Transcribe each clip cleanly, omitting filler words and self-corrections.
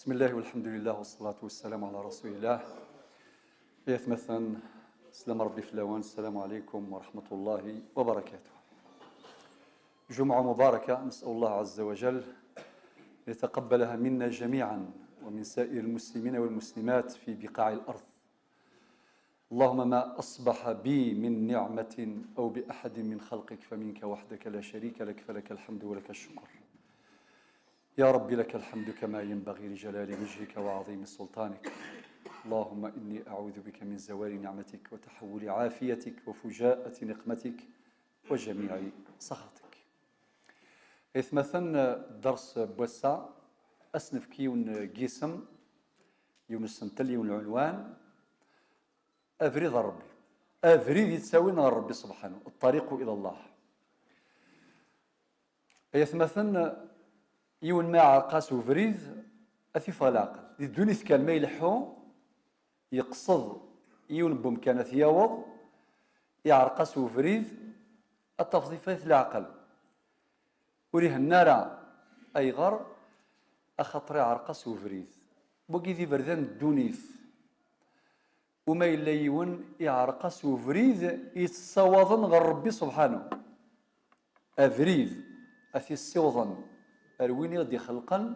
بسم الله والحمد لله والصلاة والسلام على رسول الله. مثلا سلام ربي فلاون. السلام عليكم ورحمة الله وبركاته. جمعة مباركة، نسأل الله عز وجل يتقبلها منا جميعا ومن سائر المسلمين والمسلمات في بقاع الأرض. اللهم ما أصبح بي من نعمة أو بأحد من خلقك فمنك وحدك لا شريك لك، فلك الحمد ولك الشكر. يا رب لك الحمد كما ينبغي لجلال وجهك وعظيم سلطانك. اللهم إني أعوذ بك من زوال نعمتك وتحول عافيتك وفجاءة نقمتك وجميع سخطك. إثمثن درس بوسا أسنف كيون جسم يون السنتل يون العنوان أفريد ربي، أفريد يتساوي ربي سبحانه، الطريق إلى الله. إثمثن يون ما عرقاس وفريد أثيف العقل دي دوني كان ما يلحو يقصد يون بمكانة يوض يعرقاس وفريد التفضيفات العقل وريه النار أي غر أخطر عرقاس وفريد بوكي ذي بردان دونيث وما إلا يون يعرقاس وفريد يتصوضن غير ربي سبحانه. أفريد أثي السوضن أرويني غدي خلقا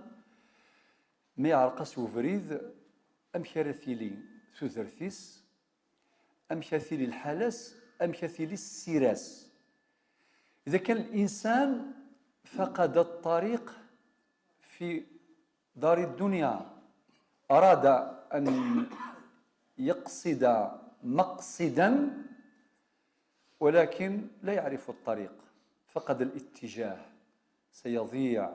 ما يعرقاس وفريد أم كارثيلي ثوثرثيس أم كاثيلي الحالس أم كاثيلي السيراس. إذا كان الإنسان فقد الطريق في دار الدنيا، أراد أن يقصد مقصدا ولكن لا يعرف الطريق، فقد الاتجاه، سيضيع،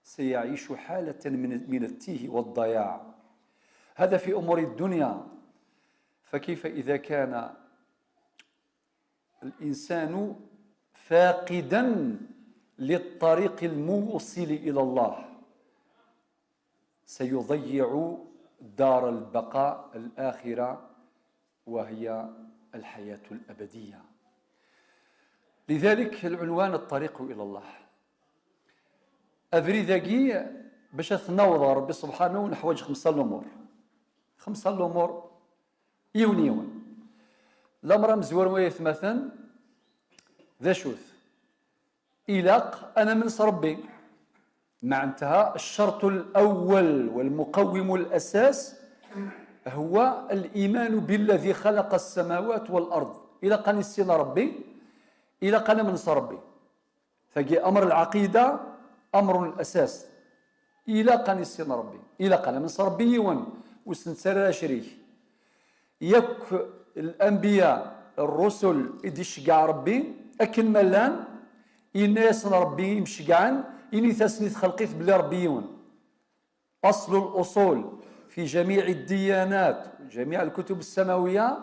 سيعيش حالة من التيه والضياع. هذا في أمور الدنيا، فكيف إذا كان الإنسان فاقدا للطريق الموصل إلى الله؟ سيضيع دار البقاء الآخرة وهي الحياة الأبدية. لذلك العنوان الطريق إلى الله. أفريداكي باش تنوض ربي سبحانه نحوج خمسة الأمور، خمسة الأمور يون يون. الأمر مزور ويثمثن ذا شوث إلاق أنا من ربي، معناتها الشرط الأول والمقوم الأساس هو الإيمان بالذي خلق السماوات والأرض. إلى قال السين ربي، إلى قال من ربي، فجي أمر العقيدة أمر الأساس. إلى قال السين ربي، إلى قال من ربي يون وسنسر شريك. يك الأنبياء الرسل إدي شقع ربي أكن ملان إناس ربي مشقعان إني تسنيت خلقيت بلي ربيون. أصل الأصول في جميع الديانات جميع الكتب السماوية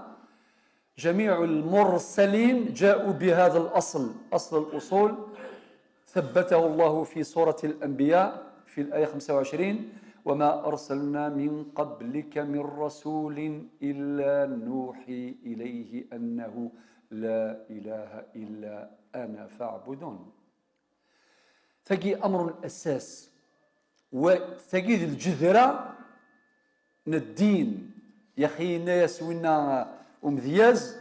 جميع المرسلين جاءوا بهذا الأصل. أصل الأصول ثبته الله في سورة الأنبياء في الآية 25: وما أرسلنا من قبلك من رسول إلا نوحي إليه أنه لا إله إلا أنا فاعبدون. تجي أمر الأساس وتجي الجذرة من الدين. يا أخي ناس ونا أمذياز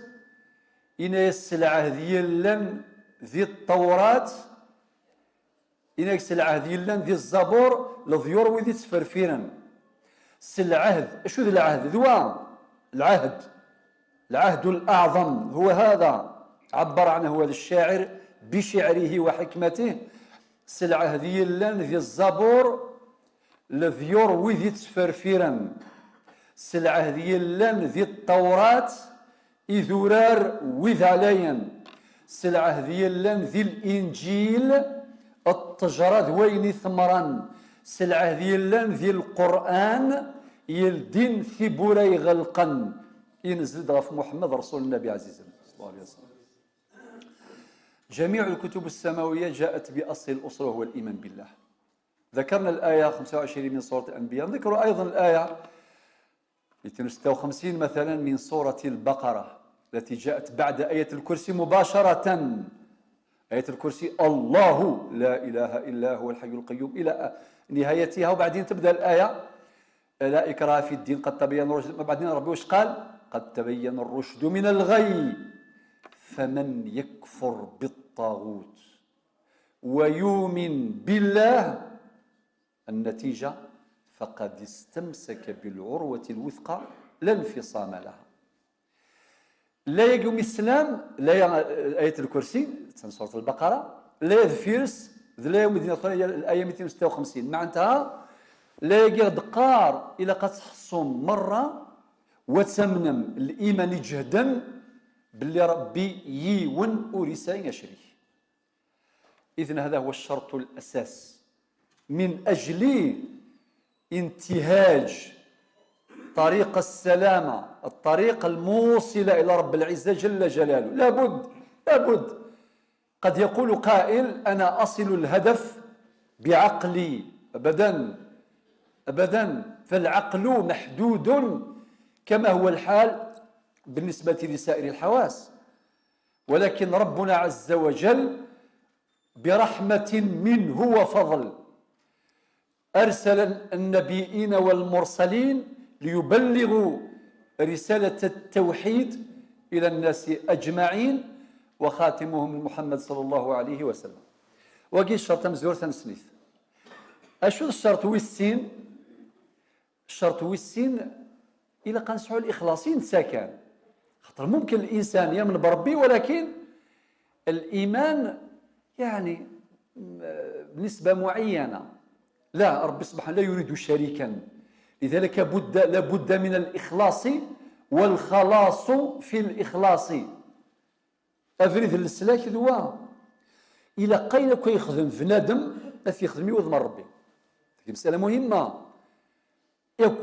إناس العهد يلن ذي التوراة، إناس العهد يلن ذي الزبور لضيور وذي تفرفيرا. العهد شو ذي العهد؟ ذوا العهد، العهد الأعظم هو هذا، عبر عنه هذا الشاعر بشعره وحكمته. العهد يلان ذي الزبور لذيور وذي تفرفيرا. العهد يلان ذي التوراة إذورار وذ عليا. العهد يلان ذي الإنجيل التجرد وين ثمرا. العهد يلان ذي القرآن يلدين ثبوري غلقا. ينزل غف محمد رسول النبي عزيز صلى الله عليه وسلم. جميع الكتب السماوية جاءت بأصل الأصول وهو الإيمان بالله. ذكرنا الآية 25 من سورة الأنبياء، نذكر أيضا الآية 256 مثلا من سورة البقرة التي جاءت بعد آية الكرسي مباشرة. آية الكرسي الله لا إله إلا هو الحي القيوم إلى نهايتها، وبعدين تبدأ الآية لا إكراه في الدين قد تبين الرشد. بعدين ربي واش قال؟ قد تبين الرشد من الغي فمن يكفر بالطاغوت ويؤمن بالله، النتيجة فقد استمسك بالعروة الوثقى لا انفصام لها. لا يقوم الإسلام، لا آية الكرسي سورة البقرة، لا يذفيرس لا يوم الدين الآية 256. معناتها لا يقدر دقار إلى قد تحصم مرة وتمنم الإيمان جهدا باللي ربي يون أوريسا يشريك. إذن هذا هو الشرط الأساس من أجل انتهاج طريق السلامة، الطريق الموصلة إلى رب العزة جل جلاله. لابد لابد. قد يقول قائل أنا أصل الهدف بعقلي. أبدا أبدا، فالعقل محدود كما هو الحال بالنسبة لسائر الحواس، ولكن ربنا عز وجل برحمة منه وفضل أرسل النبيين والمرسلين ليبلغوا رسالة التوحيد إلى الناس أجمعين، وخاتمهم محمد صلى الله عليه وسلم. وكي الشرط مزور تنسنيث. أشو الشرط ويسين؟ الشرط ويسين إلى قنسحو الإخلاصين ساكن، خاطر ممكن الإنسان يمن بربي ولكن الإيمان يعني بنسبة معينة. لا، ربي سبحانه لا يريد شريكا، لذلك لابد من الإخلاص، والخلاص في الإخلاص. أفريد السلاك ذوا إلى قيل كي يخدم فنادم يخدم يوض من ربي. هذه مسألة مهمة. يك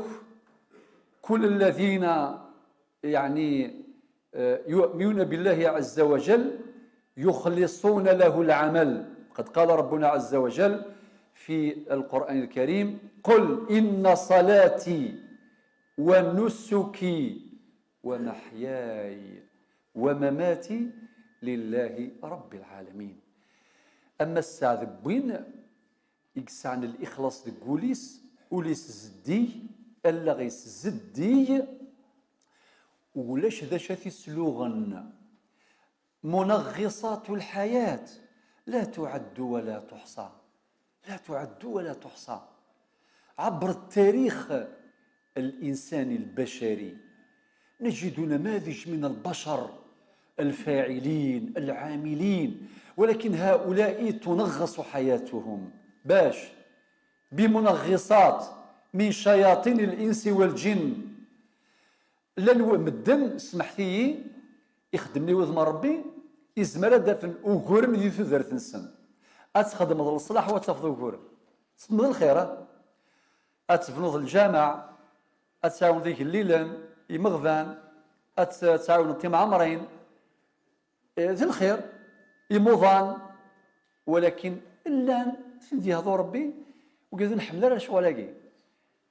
كل الذين يعني يؤمنون بالله عز وجل يخلصون له العمل. قد قال ربنا عز وجل في القرآن الكريم: قل إن صلاتي ونسكي ومحياي ومماتي لله رب العالمين. أما الساعة ذبوين يقسعن الإخلاص دقوليس وليس زدي ألا غيس زدي ولاش ذا شاتي سلوغن. منغصات الحياة لا تعد ولا تحصى، لا تعد ولا تحصى. عبر التاريخ الإنساني البشري نجد نماذج من البشر الفاعلين العاملين، ولكن هؤلاء تنغص حياتهم باش بمنغصات من شياطين الإنس والجن. لن مدن سمحتي يخدمني وذم ربي يزمر دفن وغورم دي تودرت نسن أتخدم الصلاح وتفض وغورم تخدم الخير، أتفنض الجامع، أتعاون ذيك الليلان يمغفان، أتعاون تيم عمرين ذي الخير يموضان، ولكن إلا سندي هذو ربي وقد نحمل على شوالاكي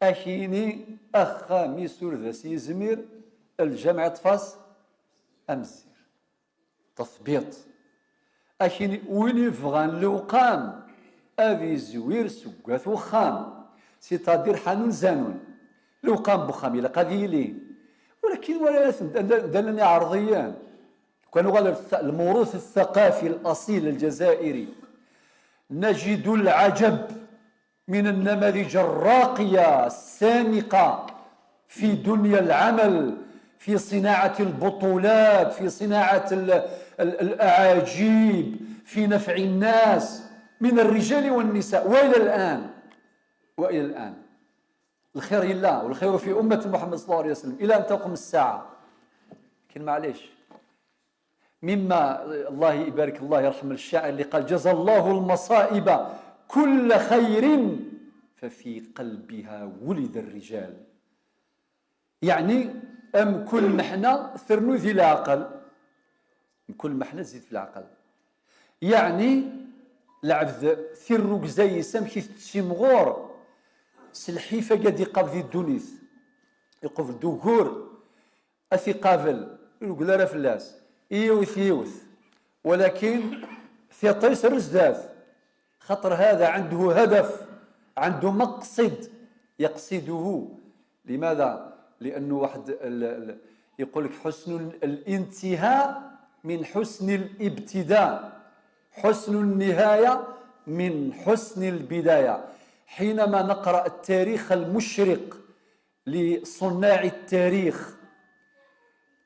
أخيني أخا ميسور ذا سيزمير الجامعة فاس أمزير تثبيط أخيني وين يفغان لوقام أبي زوير سقاث وخام سيتادير حانون زانون لوقام بخام إلى قذيلي، ولكن ولا دلني عرضيان. كانوا قال الموروث الثقافي الأصيل الجزائري نجد العجب من النماذج الراقية السامقة في دنيا العمل، في صناعة البطولات، في صناعة الأعاجيب، في نفع الناس من الرجال والنساء. وإلى الآن، وإلى الآن الخير لله والخير في أمة محمد صلى الله عليه وسلم إلى أن تقوم الساعة. لكن معليش، مما الله يبارك الله يرحم الشاعر اللي قال: جزى الله المصائب كل خير ففي قلبها ولد الرجال. يعني أم كل محنة ثرنو ذي العقل، كل محنة زيد في العقل. يعني العبد ثروك زي سمكي تسيمغور سلحيفة قد يقابل الدونيث يقف دوغور أثي قابل يقول راه فلاس يوث يوث، ولكن ثيطيس رزداث، خاطر هذا عنده هدف، عنده مقصد يقصده. لماذا؟ لأنه واحد يقول لك حسن الانتهاء من حسن الابتداء، حسن النهاية من حسن البداية. حينما نقرأ التاريخ المشرق لصناع التاريخ،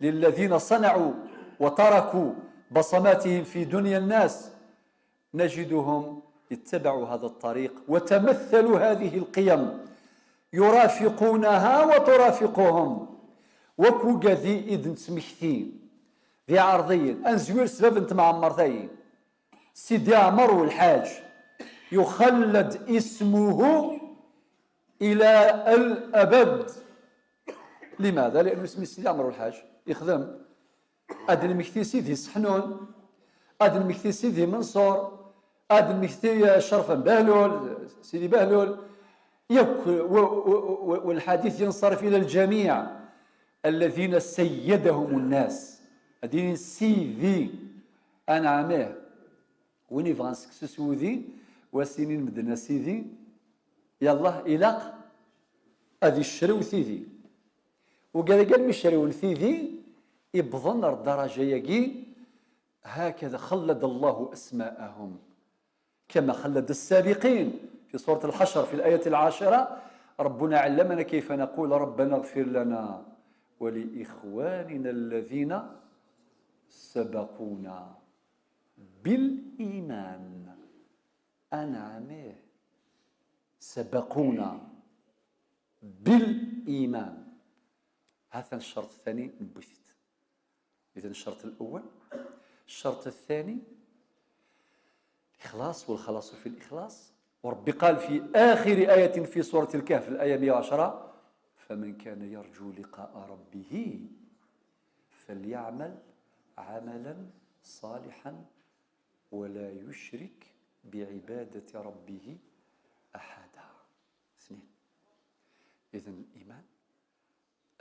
للذين صنعوا وتركوا بصماتهم في دنيا الناس، نجدهم اتبعوا هذا الطريق وتمثلوا هذه القيم، يرافقونها وترافقهم. وكوكا ذي إذن سمحتين ذي عرضيين أنزوير سبب انت معمر سيدي عمر والحاج يخلد اسمه إلى الأبد. لماذا؟ لأنه اسم سيدي عمر والحاج يخدم أدن مكتي سيدي سحنون، أدن مكتي سيدي منصور، أدن مكتي شرفا بهلول سيدي بهلول، والحديث ينصرف إلى الجميع الذين سيدهم الناس. أدين سيدي أنا عماه وين يبغى سكسوسودي وسنين مدنا سيدي يلا إلاق أدي الشرو سيدي، وقال قال مشرو سيدي يبظن الدرجة يجي. هكذا خلد الله أسماءهم كما خلد السابقين في سورة الحشر في الآية 10. ربنا علمنا كيف نقول ربنا اغفر لنا ولإخواننا الذين سبقونا بالإيمان. أنعمه سبقونا بالإيمان. هذا الشرط الثاني نبثت. إذن الشرط الأول. الشرط الثاني إخلاص، والخلاص في الإخلاص. وربي قال في آخر آية في سورة الكهف الآية 110: فمن كان يرجو لقاء ربه فليعمل عملا صالحا ولا يشرك بعبادة ربه أحدا. 2. إذن الإيمان،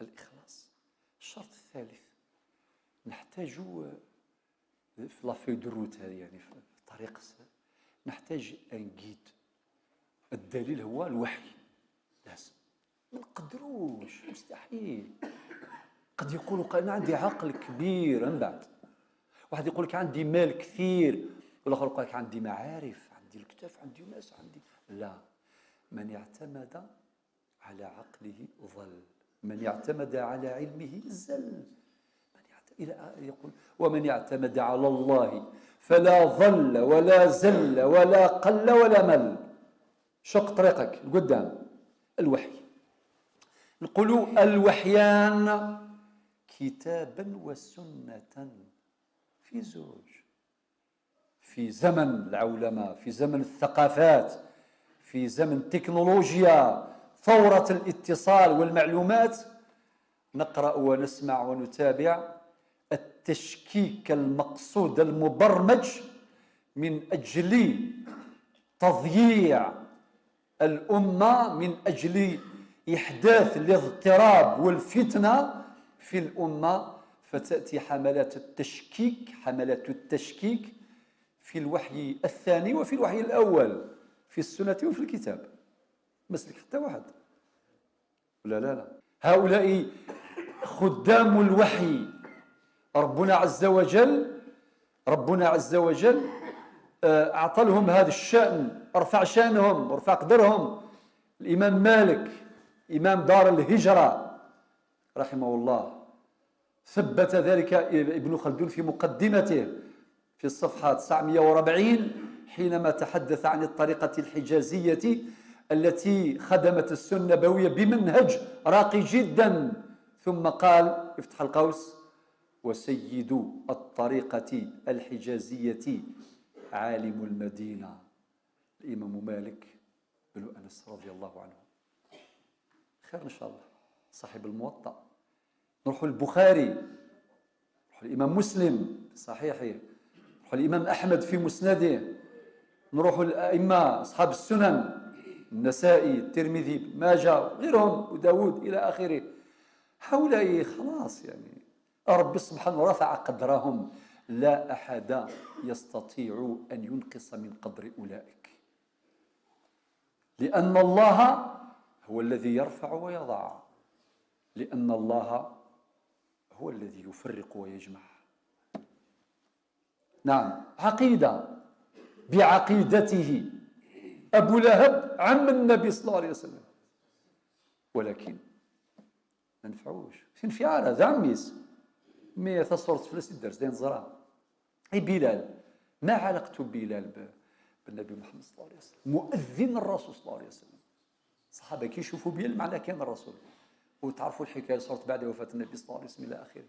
الإخلاص. الشرط الثالث نحتاج في la feuille de route هذه، يعني في الطريق نحتاج un guide. الدليل هو الوحي، لازم، ما نقدروش، مستحيل. قد يقولوا انا عندي عقل كبير، من بعد واحد يقول لك عندي مال كثير، والاخر يقول لك عندي معارف، عندي الكتاف، عندي ناس، عندي. لا، من اعتمد على عقله ظل، من اعتمد على علمه زل. إلى يقول ومن اعتمد على الله فلا ظل ولا زل ولا قل ولا مل. شق طريقك قدام الوحي. نقول الوحيان كتابا وسنة في زوج. في زمن العولمة، في زمن الثقافات، في زمن التكنولوجيا، ثورة الاتصال والمعلومات، نقرأ ونسمع ونتابع التشكيك المقصود المبرمج من أجل تضييع الأمة، من أجل إحداث الاضطراب والفتنة في الأمة. فتأتي حملات التشكيك، حملات التشكيك في الوحي الثاني وفي الوحي الأول، في السنة وفي الكتاب. مسلك حتى واحد. لا لا لا، هؤلاء خدام الوحي. ربنا عز وجل، ربنا عز وجل أعطى لهم هذا الشأن، رفع شأنهم ورفع قدرهم. الإمام مالك إمام دار الهجرة رحمه الله ثبت ذلك ابن خلدون في مقدمته في الصفحة 940 حينما تحدث عن الطريقة الحجازية التي خدمت السنة النبوية بمنهج راقي جدا، ثم قال افتح القوس وسيد الطريقة الحجازية عالم المدينة الإمام مالك بن أنس رضي الله عنه. خير إن شاء الله، صاحب الموطأ. نروح البخاري، نروح الإمام مسلم في صحيحه، نروح الإمام أحمد في مسنده، نروح الأئمة أصحاب السنن النسائي الترمذي ماجه غيرهم وداود إلى آخره. هؤلاء خلاص يعني رب سبحانه رفع قدرهم، لا أحد يستطيع أن ينقص من قدر أولئك، لأن الله هو الذي يرفع ويضع. لأن الله هو الذي يفرق ويجمع. نعم، عقيدة بعقيدته. أبو لهب عم النبي صلى الله عليه وسلم، ولكن ما نفعوش في انفعال هذا عميس mais تصورت فلس الدرس دين زرا. اي بلال، ما علاقته بلال بالنبي محمد صلى الله عليه وسلم؟ مؤذن الرسول صلى الله عليه وسلم. الصحابة كي يشوفوا بلال معناه كان الرسول، وتعرفوا الحكاية صارت بعد وفاه النبي صلى الله عليه وسلم الى اخره.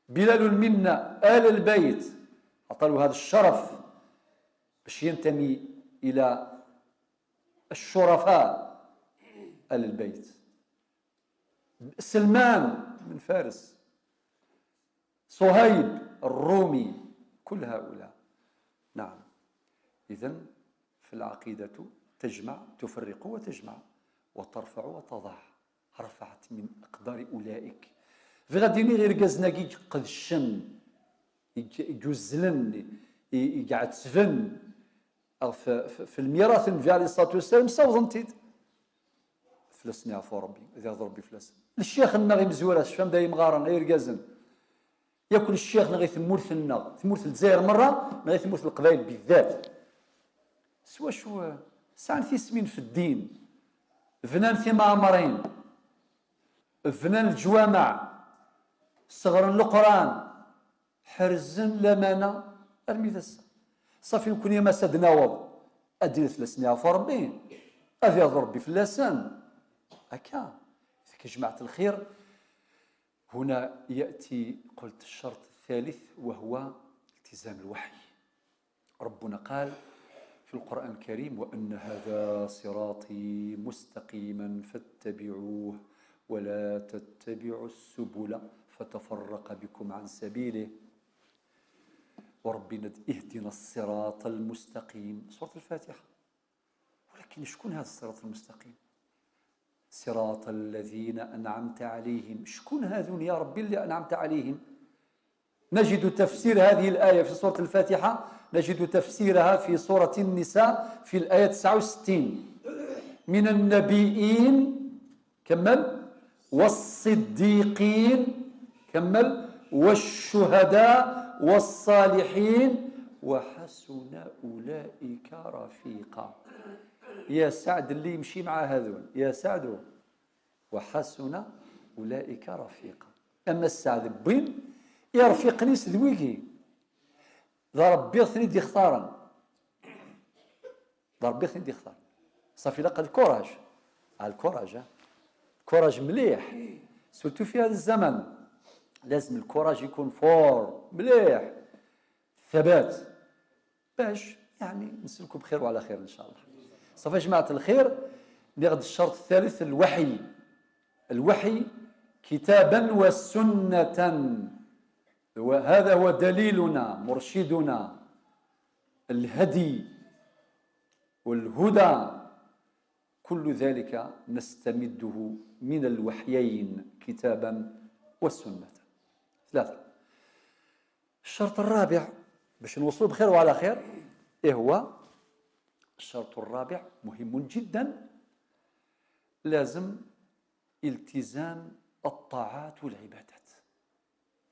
بلال منا آل البيت، عطاله هذا الشرف باش ينتمي الى الشرفاء آل البيت. سلمان من فارس، صهيب الرومي، كل هؤلاء. نعم، إذن فالعقيدة تجمع، تفرق وتجمع، وترفع وتضع. رفعت من أقدار أولئك. في غادي غير كازناكي قدشن يجوزلن يقعد تفن في الميراث النبي عليه الصلاة والسلام صوضنتيد فلسني عفو ربي إذا ربي فلس الشيخ النغي مزورة فهم دايم غارن غير كازن ياكل الشيخ نغي ثمورث النغ ثمورث الجزائر مرة نغي ثمورث القبائل بالذات سوا شو ساعة في سمين في الدين فنان في معمرين فنان الجوامع صغر القرآن حرزن لمانة ارمي ذا صافي نكون يا ما سدناوض أدير ثلاث عفو ربي أذي ربي في اللسان هكا. إذا جماعة الخير هنا يأتي قلت الشرط الثالث وهو التزام الوحي. ربنا قال في القرآن الكريم: وأن هذا صراطي مستقيما فاتبعوه ولا تتبعوا السبل فتفرق بكم عن سبيله. وربنا اهدنا الصراط المستقيم، سورة الفاتحة. ولكن شكون هذا الصراط المستقيم؟ صراط الذين أنعمت عليهم. شكون هذون يا ربي اللي أنعمت عليهم؟ نجد تفسير هذه الآية في سورة الفاتحة، نجد تفسيرها في سورة النساء في الآية 69: من النبيين كمل، والصديقين كمل، والشهداء والصالحين، وحسن أولئك رفيقا. يا سعد اللي يمشي مع هذول، يا سعد وحسن أولئك رفيقا. أما السعد بين يرفيقني سدويكي ذا ربي ثني دي اختارا، ذا ربي ثني دي اختار. صافي لقد ال courage، ال courage courage مليح surtout في هذا الزمن، لازم ال courage يكون fort مليح، ثبات باش يعني نسلكوا بخير وعلى خير ان شاء الله. صافي جماعة الخير، ناخذ الشرط الثالث الوحي. الوحي كتابا وسنة، وهذا هو دليلنا مرشدنا، الهدي والهدى، كل ذلك نستمده من الوحيين كتابا وسنة. ثلاثة. الشرط الرابع باش نوصلوا بخير وعلى خير، إيه هو الشرط الرابع؟ مهم جدا، لازم التزام الطاعات والعبادات.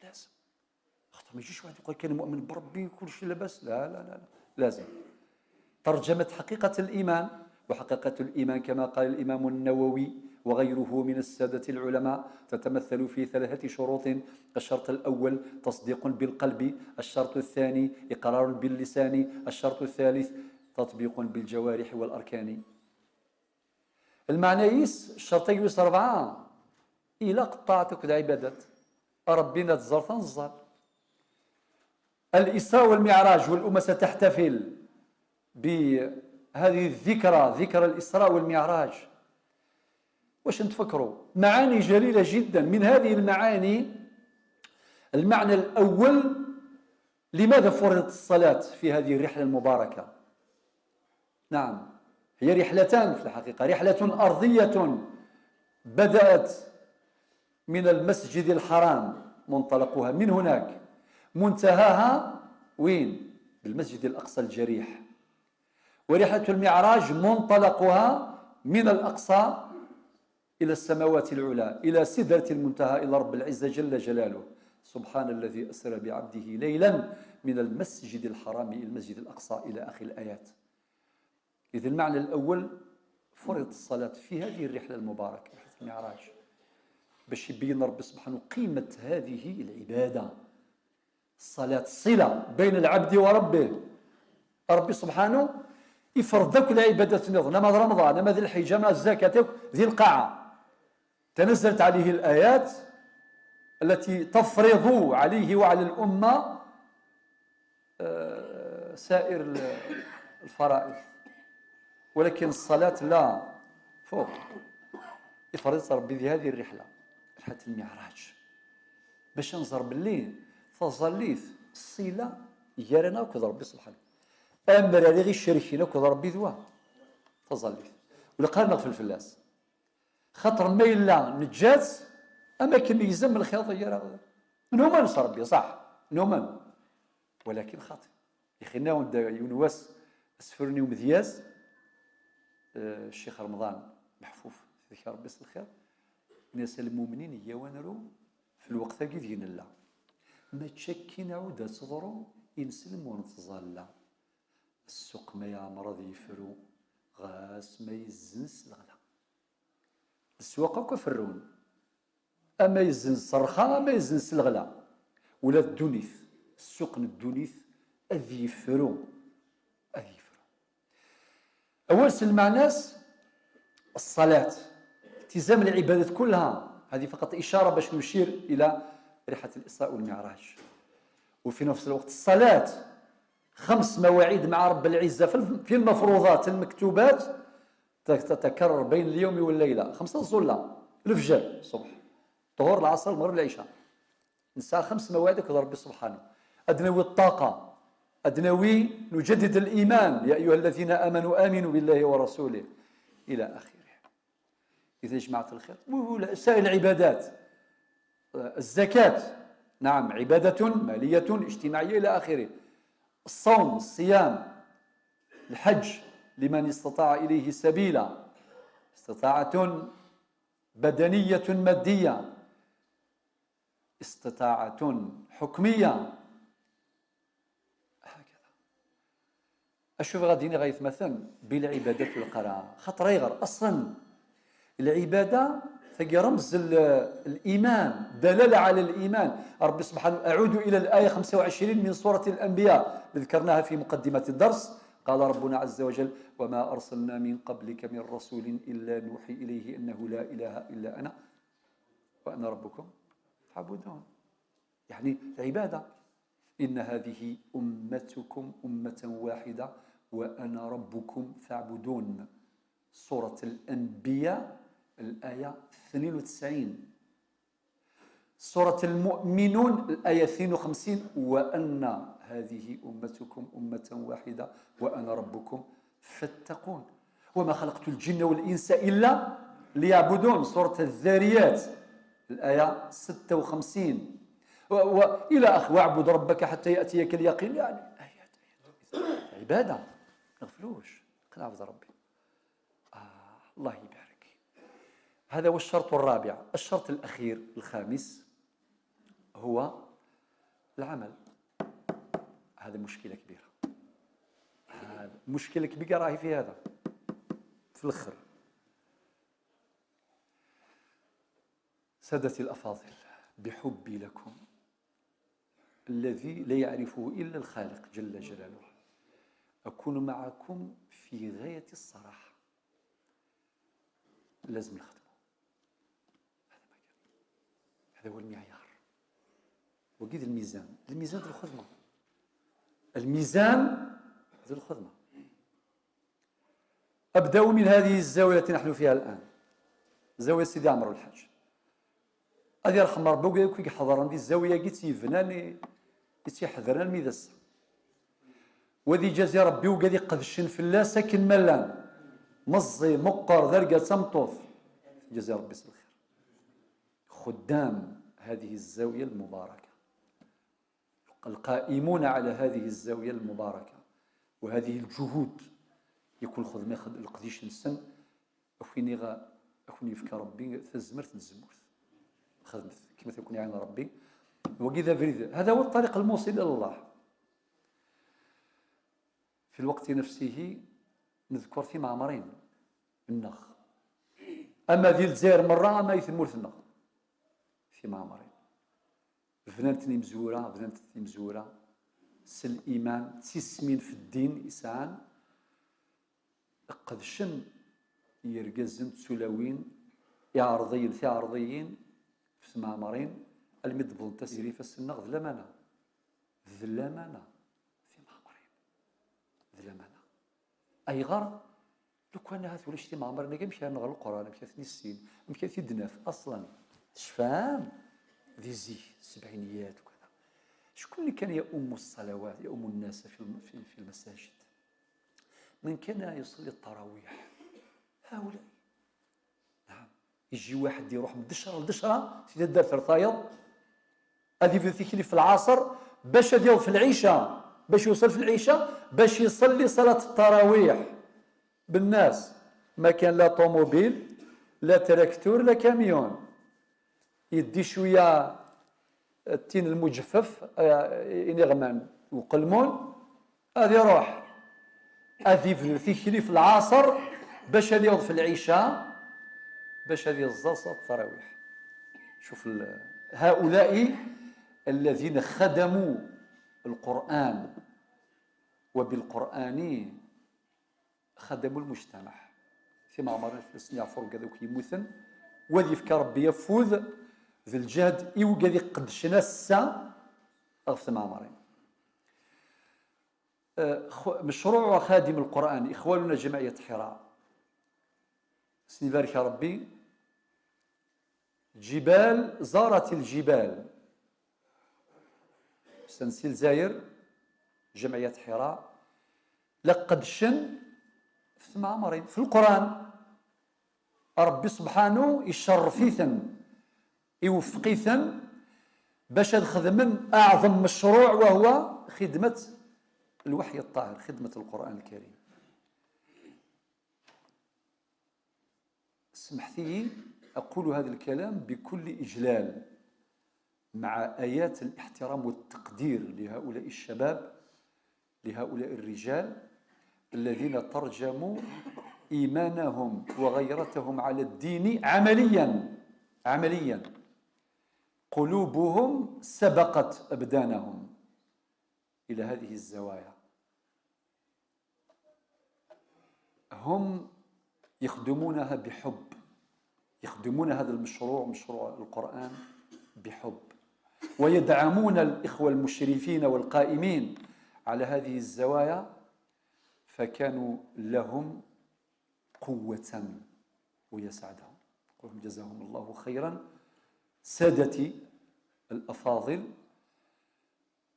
لازم، خاطر ما يجيش واحد يقول كان مؤمن بربي كل شيء لاباس، لا لا لا لا، لازم ترجمة حقيقة الإيمان. وحقيقة الإيمان كما قال الإمام النووي وغيره من السادة العلماء تتمثل في ثلاثة شروط: الشرط الأول تصديق بالقلب، الشرط الثاني إقرار باللسان، الشرط الثالث تطبيق بالجوارح والأركان. المعنى يس الشرطين يس أربعة إلى قطعتك العبادات ربنا تزار تنزل. الإسراء والمعراج، والأمة ستحتفل بهذه الذكرى، ذكرى الإسراء والمعراج. واش نتفكروا؟ معاني جليلة جدا. من هذه المعاني المعنى الأول: لماذا فرضت الصلاة في هذه الرحلة المباركة؟ نعم، هي رحلتان في الحقيقة: رحلة أرضية بدأت من المسجد الحرام، منطلقها من هناك، منتهاها وين؟ بالمسجد الأقصى الجريح. ورحلة المعراج منطلقها من الأقصى إلى إلى السماوات العلى، إلى سدرة المنتهى، إلى رب العزة جل جلاله. سبحان الذي أسرى بعبده ليلا من المسجد الحرام إلى المسجد الأقصى إلى آخر الآيات. إذا المعنى الأول فرض الصلاة في هذه الرحلة المباركة، رحلة المعراج، باش يبين ربي سبحانه قيمة هذه العبادة. الصلاة صلة بين العبد وربه. ربي سبحانه يفرض ذاك العبادات النظام، ما رمضان، ما ذي الحجة، ما الزكاة، ذي القاعة. تنزلت عليه الآيات التي تفرض عليه وعلى الأمة سائر الفرائض، ولكن الصلاة لا، فوق يفرض ربي في هذه الرحلة، رحلة المعراج، باش نظر بالليل فظليت الصلة يرانا وكذا ربي سبحانه أمر على غير الشريكين وكذا ربي ذوا تظليت ولا قال نغفل فلاس خاطر ما إلا نجات أما كان يزم الخياطة يرى نومان صار ربي صح نومان، ولكن خاطئ يخينا يونواس اسفرني ومذياز الشيخ رمضان محفوف ذكر ربي الخير الناس المؤمنين هي ونرو في الوقت كي لا ما تشكي نعود تضرو ينسلم ونتظلى السوق ما يعمر يفرو غاس ما يزنس الغلا السواق كفرون اما يزنس الرخاء ما يزنس الغلا ولا الدونيث السوق الدونيث اذ يفرو اذ يفرو. اول سلم ناس الصلاة التزام العبادات كلها، هذه فقط إشارة باش نشير إلى رحلة الإسراء والمعراج. وفي نفس الوقت الصلاة 5 مواعيد مع رب العزة في المفروضات المكتوبات تتكرر بين اليوم والليلة، 5 الظلة، الفجر الصبح، الظهر، العصر، المغرب، العشاء، نساء 5 مواعيد كذا ربي سبحانه. أدنوي الطاقة، أدنوي نجدد الإيمان، يا أيها الذين آمنوا آمنوا بالله ورسوله إلى آخره. إذا جماعة الخير سائر العبادات، الزكاة نعم عبادة مالية اجتماعية إلى آخره، الصوم، الصيام، الحج لمن استطاع إليه سبيلا، استطاعة بدنية مادية، استطاعة حكمية، هكذا. أشوف غادي غيتمثل بالعبادات والقراءة خاطر يغر أصلا العبادة تلقى رمز الإيمان، دلالة على الإيمان. ربي سبحانه، أعود إلى الآية 25 من سورة الأنبياء ذكرناها في مقدمة الدرس، قال ربنا عز وجل: وما أرسلنا من قبلك من رسول إلا نوحي إليه أنه لا إله إلا أنا وأنا ربكم فاعبدون. يعني العبادة، إن هذه أمتكم أمة واحدة وأنا ربكم فاعبدون. سورة الأنبياء الآية 92. سورة المؤمنون الآية 52: وأن هذه أمتكم أمة واحدة وأنا ربكم فاتقون وما خلقت الجن والإنس إلا ليعبدون. سورة الذاريات الآية 56 وإلى آخره: واعبد ربك حتى يأتيك اليقين. يعني آيات عبادة، نغفلوش، نعبد ربي. الله يبارك. هذا هو الشرط الرابع. الشرط الأخير الخامس هو العمل. هذا مشكلة كبيرة، هذا مشكلة كبيرة راهي في هذا في الآخر. سادتي الأفاضل، بحبي لكم الذي لا يعرفه إلا الخالق جل جلاله، أكون معكم في غاية الصراحة. لازم نخدمه، هذا ما كان، هذا هو المعيار وقيد الميزان، الميزان ذو الخدمة، الميزان ذو الخدمة. أبدأ من هذه الزاوية التي نحن فيها الآن، زاوية سيدي عمرو الحاج، هذه يرحم ربي كي حضر عندي الزاوية كي تيفناني تيحضرنا الميدس وذي جازي ربي وقال يقدشن في الله ساكن ملان مزي مقر ذرقة تمطوف جزي ربي الخير. خدام هذه الزاوية المباركة، القائمون على هذه الزاوية المباركة وهذه الجهود، يكون خدمة القديش نسن وفيني غا أكون يفكر ربي تزمرت نزمرت خدمت كما تكون عين ربي وكذا فريد. هذا هو الطريق الموصل إلى الله. في الوقت نفسه نذكر في معمرين النخ، أما ذي الجزائر مرة أما يثمورت النخ في معمرين بنانتني مزورة، بنانتني مزورة سل إيمان تسمين في الدين إسعان قدشن يرقزن تسلاوين يعرضين في عرضيين في معمرين المدبل تسيري فالسنغ ذلمانة ذلمانة في معمرين ذلمانة أي غر لو كان هذا ولا شتي معمرين كاع مشى نغ القرآن مشى ثني السين مشى تيدناف أصلا شفام ذي زي السبعينيات وكذا. شكون اللي كان يؤم الصلوات يؤم الناس في المساجد؟ من كان يصلي التراويح؟ هؤلاء. نعم، يجي واحد يروح من دشره لدشره سيدي دار ثرثايض هذه في تيكلي في العصر باش يدير في العشاء، باش يوصل في العشاء باش يصلي صلاة التراويح بالناس. ما كان لا طوموبيل لا تراكتور لا كاميون، يدي شوية التين المجفف إنغمان وقلمون هذه يروح هذه في تيكلي في العصر باش هذه في العشاء باش هذه الزلصة التراويح. شوف هؤلاء الذين خدموا القرآن وبالقرآن خدموا المجتمع في معمر فلسطين يعفر كذا وكيموثن وذي فكر ربي يفوذ ذي الجهد إيو قد قدشنا السا أغفت معمرين. مشروع خادم القرآن إخواننا جمعية حراء سنبارك ربي جبال زارت الجبال سنسيل زاير جمعية حراء لقد شن في معمرين في القرآن. ربي سبحانه يشرفيثن يوفقيثن باش خدمن أعظم مشروع وهو خدمة الوحي الطاهر، خدمة القرآن الكريم. سمحتي أقول هذا الكلام بكل إجلال مع آيات الاحترام والتقدير لهؤلاء الشباب، لهؤلاء الرجال الذين ترجموا إيمانهم وغيرتهم على الدين عمليا، عمليا قلوبهم سبقت أبدانهم إلى هذه الزوايا. هم يخدمونها بحب، يخدمون هذا المشروع مشروع القرآن بحب، ويدعمون الإخوة المشرفين والقائمين على هذه الزوايا، فكانوا لهم قوة ويسعدهم. قلهم جزاهم الله خيرا سادتي الأفاضل،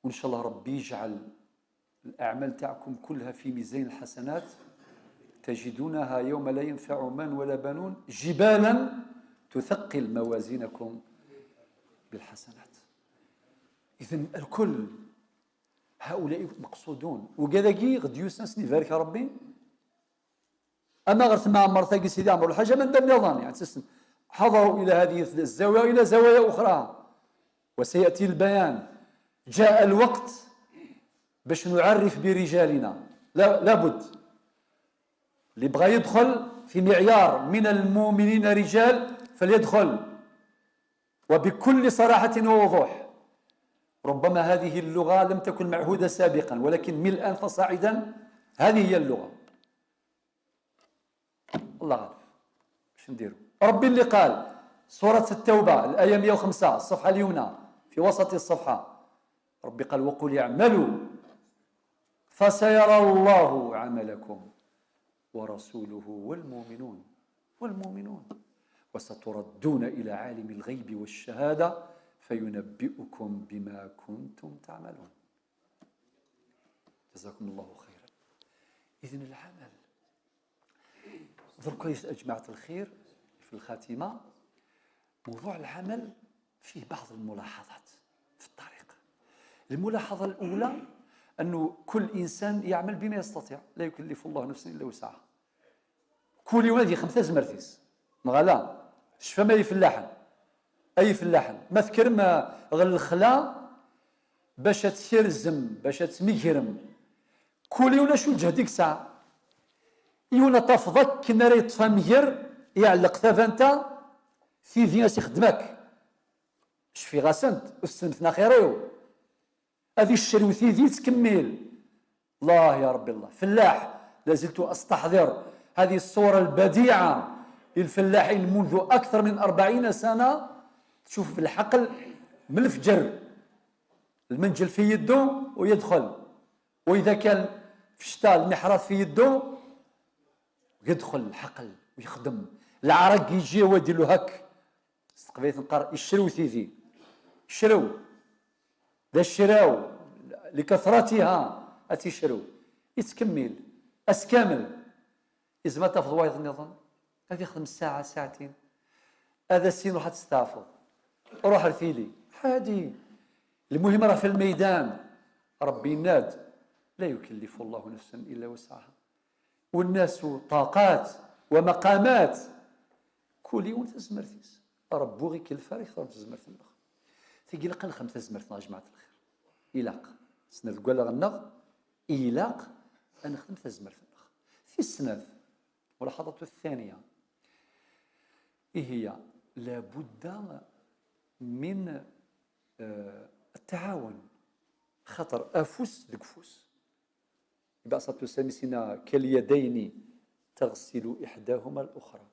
وإن شاء الله ربي يجعل الأعمال تاعكم كلها في ميزان الحسنات تجدونها يوم لا ينفع مال ولا بنون جبالا تثقل موازينكم بالحسنات. إذن الكل هؤلاء مقصودون وكذاكي غد يوسنس نبارك ربي. أما غير ما عمر ثاقي سيدي عمر الحاجة من دم نظام يعني حضروا إلى هذه الزاوية وإلى زوايا أخرى وسيأتي البيان. جاء الوقت باش نعرف برجالنا، لابد اللي بغى يدخل في معيار من المؤمنين رجال فليدخل، وبكل صراحة ووضوح. ربما هذه اللغة لم تكن معهودة سابقا، ولكن من الآن فصاعدا هذه هي اللغة. الله عارف باش نديرو. ربي اللي قال سورة التوبة الآية 105 الصفحة اليمنى في وسط الصفحة، ربي قال وقل اعملوا فسيرى الله عملكم ورسوله والمؤمنون والمؤمنون وستردون إلى عالم الغيب والشهادة فينبئكم بما كنتم تعملون. جزاكم الله خيرا. إذن العمل درك يا جماعة الخير في الخاتمة، موضوع العمل فيه بعض الملاحظات في الطريق. الملاحظة الأولى أنه كل إنسان يعمل بما يستطيع، لا يكلف الله نفسا إلا وسعها. كل يوم هذه 5 زمرتيس نغلا شفا ما يفلاحن اي فلاحن ما تكرم غير الخلا باش تسيرزم باش تميكرم كل يوم شو الجهد ساعة يونا تفضك كنا راه يطفى مير يعلق ثافانتا في فيناس يخدمك شفي غاسنت وسنتنا خيريو هذه الشروثي ذي تكمل. الله يا ربي الله. فلاح لازلت استحضر هذه الصورة البديعة للفلاحين منذ أكثر من 40 سنة. تشوف في الحقل من الفجر المنجل في يده ويدخل، وإذا كان في الشتاء المحراث في يده يدخل الحقل ويخدم. العرق يجي ويدير له هك استقبلت نقر يشرو ثيذي شرو ذا الشراو لكثرتها أتيشرو يتكمل أسكامل. إذا ما تفض وايض النظام هذه يخدم ساعة ساعتين هذا السين روح تستعفض روح رثيلي عادي. المهم راه في الميدان. ربي ناد لا يكلف الله نفسا إلا وسعها، والناس طاقات ومقامات. كل يوم تزمرتيس ربو غير كلفة يختار تزمرت النخ تيجي لقى خمسة زمرتنا يا جماعة الخير. إلاق سنة تقول غنغ إلاق أنا خدمت تزمرت النخ في السنة. ملاحظة الثانية إيه هي؟ لابد من التعاون. خطر أفوس دكفوس يبقى تسمينا كاليدين تغسل إحداهما الأخرى.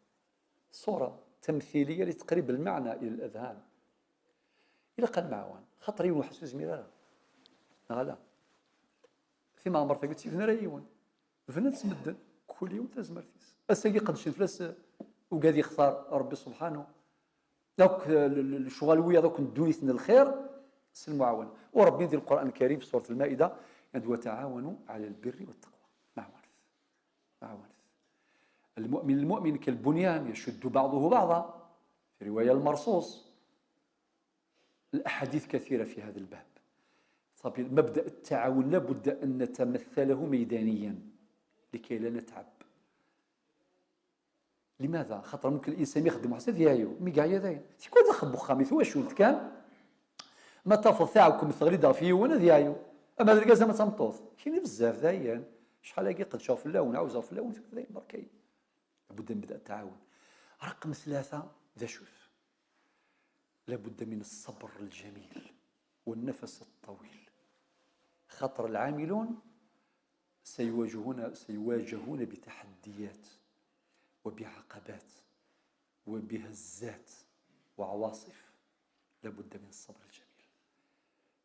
صورة تمثيلية لتقريب المعنى إلى الأذهان. إلى قال معاون خاطر يون حسوس ميرا لا فيما عمرت قلت فينا ريون فينا تسمدن كل يوم تزمرتيس أساقي قدش الفلاس وقاد يختار ربي سبحانه دوك الشغلوية دوك ندونيتنا الخير المعاونة. وربي يدير القرآن الكريم في سورة المائدة يدعو وتعاونوا على البر والتقوى. معاونة معاونة. المؤمن المؤمن كالبنيان يشد بعضه بعضا في رواية المرصوص. الأحاديث كثيرة في هذا الباب. صافي مبدأ التعاون لابد أن نتمثله ميدانيا لكي لا نتعب. لماذا؟ خاطر ممكن الإنسان يخدم وحسد يايو مي كاع يداين تيكون تخبو خامي ثوا كان ما تفض تاعكم الثغريده في وانا ديايو اما الكازا ما تمطوط كاين بزاف دايان شحال هاكي قد شاف اللون عاوز في اللون داين بركي. لابد من بدء التعاون. رقم 3 ذا شوف لابد من الصبر الجميل والنفس الطويل. خاطر العاملون سيواجهون بتحديات وبعقبات وبهزات وعواصف. لابد من الصبر الجميل،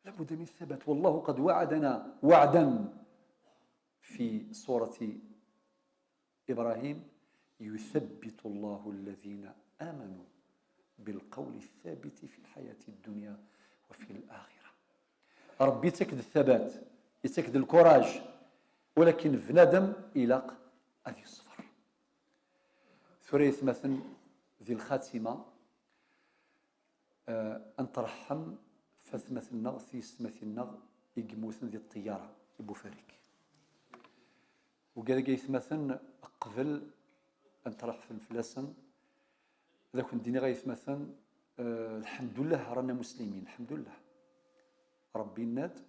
لابد من الثبات. والله قد وعدنا وعدا في سورة إبراهيم: يثبت الله الذين آمنوا بالقول الثابت في الحياة الدنيا وفي الآخرة. ربي يتكد الثبات، يتكد الكوراج، ولكن بنادم إلاق أذي الصفر. ثريث مثلا ذي الخاتمة أن ترحم فثمث النغ في سمث النغ يقموثن ذي الطيارة بوفاريك. وقال يثمثن قبل أن ترح في الفلاسن ذاك الدين غيثمثن الحمد لله رانا مسلمين الحمد لله. ربي الناد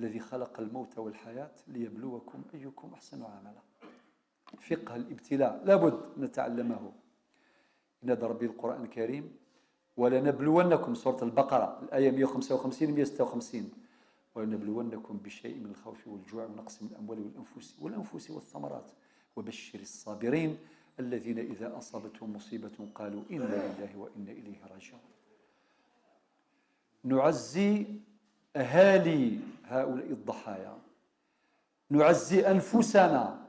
الذي خلق الموت والحياة ليبلوكم أيكم أحسن عملا. فقه الابتلاء لابد نتعلمه. نادى ربي القرآن الكريم: ولنبلونكم، سورة البقرة الآية 155 156، ولنبلونكم بشيء من الخوف والجوع ونقص من الأموال والأنفس والثمرات وبشر الصابرين الذين إذا أصابتهم مصيبة قالوا إنا لله وإنا إليه راجعون. نعزي أهالي هؤلاء الضحايا، نعزي أنفسنا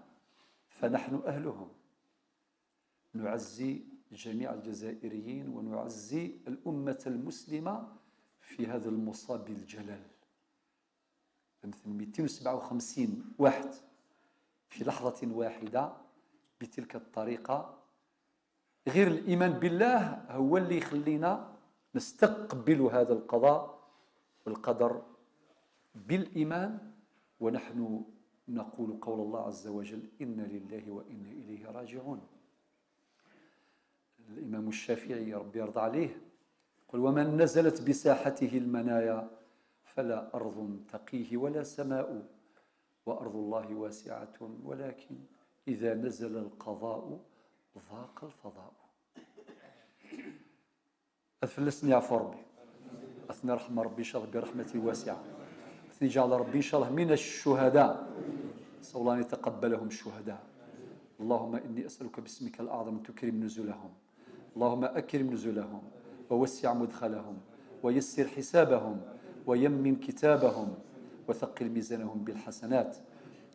فنحن أهلهم، نعزي جميع الجزائريين ونعزي الأمة المسلمة في هذا المصاب الجلل. مثل 257 واحد في لحظة واحدة بتلك الطريقة. غير الإيمان بالله هو اللي يخلينا نستقبل هذا القضاء والقدر بالإيمان، ونحن نقول قول الله عز وجل: إنا لله وإنا إليه راجعون. الإمام الشافعي ربي يرضى عليه يقول: ومن نزلت بساحته المنايا فلا أرض تقيه ولا سماء، وأرض الله واسعة ولكن إذا نزل القضاء ضاق الفضاء. أثفلسني يعفو ربي، أثني رحمة ربي إن شاء الله برحمته الواسعة، أثني جعل ربي إن شاء الله من الشهداء، نسأل الله أن يتقبلهم الشهداء. اللهم إني أسألك باسمك الأعظم أن تكرم نزلهم، اللهم أكرم نزلهم ووسع مدخلهم ويسر حسابهم ويمن كتابهم وثقل ميزانهم بالحسنات.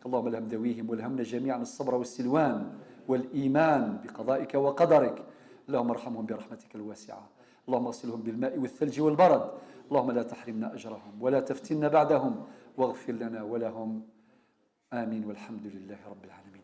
اللهم الهم ذويهم والهمنا جميعا الصبر والسلوان والإيمان بقضائك وقدرك. اللهم ارحمهم برحمتك الواسعة، اللهم اغسلهم بالماء والثلج والبرد، اللهم لا تحرمنا أجرهم ولا تفتنا بعدهم، واغفر لنا ولهم، آمين، والحمد لله رب العالمين.